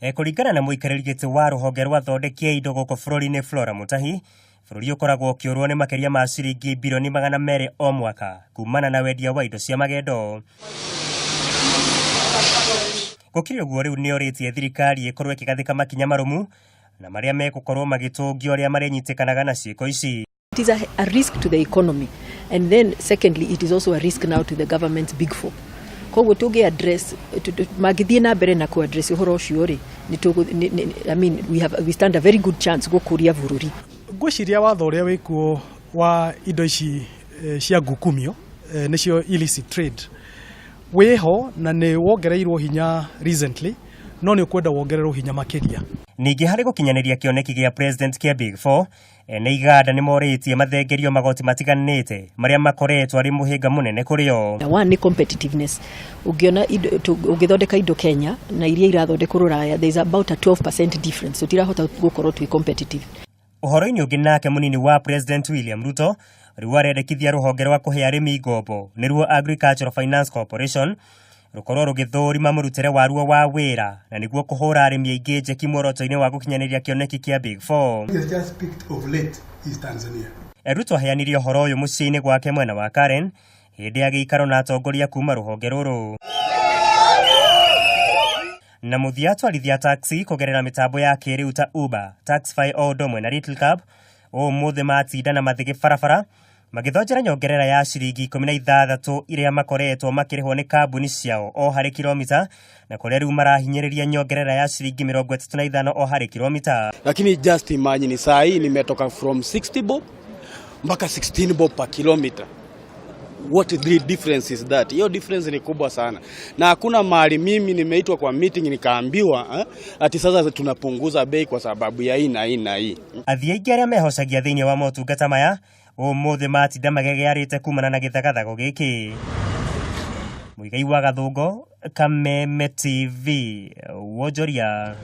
Kũringana na mũikarĩri gĩtĩ wa rũhonge rwa athondeki a indo gũkũ bũrũri-inĩ Flora Mutahi, bũrũri ũkoragwo ũkĩũrwo nĩ makĩria ma ciringi birioni 200 o mwaka kumana na wendia wa indo cia magendo. Gũkĩrĩ ũguo rĩu nĩorĩtie thirikari ĩkorwo ĩkĩgathĩka makinya marũmu na marĩa megũkorwo magĩtũngio arĩa marĩnyitĩkanaga na ciĩko ici. It is a risk to the economy, and then secondly it is also a risk now to the government's big four. Koguo tũngĩ address, mangĩthiĩ na mbere na ku address ũhoro ũcio rĩ, I mean, we stand a very good chance gũkũria bũrũri. Ngwĩciria watho ũrĩa wĩkuo wa indo ici cia ngukumio, nĩcio illicit trade, wĩho na nĩ wongereirwo hinya recently, no nĩ ũkwenda wongererwo hinya makĩria. Ningĩ harĩ gũkinyanĩria kĩoneki gĩa President kĩa Big Four, ene iganda nĩ morĩtie mathengerio magoti matiganĩte marĩa makoretwo arĩ mũhĩnga mũnene kũrĩ o. Na one nĩ competitiveness. Ũngĩona indo, ũngĩthondeka indo Kenya na iria irathondekwo Rũraya, there is about a 12% difference. Tũtirahota gũkorwo twĩ competitive. Ũhoro-inĩ ũngĩ nake mũnini wa President William Ruto rĩu arendekithia rũhonge rwa kũhe arĩmi ngombo nĩruo Agricultural Finance Corporation rũkorwo rũgĩthũrima mũrutĩre waruo wa wĩra na nĩguo kũhũra arĩmi aingĩ njeki muoroto-inĩ wa gũkinyanĩria kĩoneki kĩa Big Four. He has just picked of late is Tanzania. Ruto aheanire ũhoro ũyũ mũciĩ-inĩ gwake mwena wa Karen hĩndĩ ya gĩikaro na atongoria kuma rũhonge rũrũ. Na mũthia atwarithia taxi kũgerera mĩtambo ya kĩrĩu ta Uber, Taxify o ũndũ ũmwe na Little Cab ũmũthĩ matinda na mathĩgĩ barabara magĩthonjera nyongerera ya ciringi 16 iria makoretwo makĩrĩhwo nĩ kambuni ciao o harĩ kilomita, na kũrĩa rĩu marahinyĩrĩria nyongerera ya ciringi 35 o harĩ kilomita. Lakini just imagine saa hii nimetoka from 60 bob mpaka 16 bob per kilometer. What the difference is that? Hiyo difference ni kubwa sana, na hakuna mahali mimi nimeitwa kwa meeting nikaambiwa ati sasa tunapunguza bei kwa sababu ya hii na hii na hii. Athii aingĩ arĩa mehocagia thĩinĩ wa motungata maya ũmũthĩ matinda magegearĩte kumana na gĩthagathago gĩkĩ. Mũigai wa Gathũngo, Kameme TV, Wonjoria.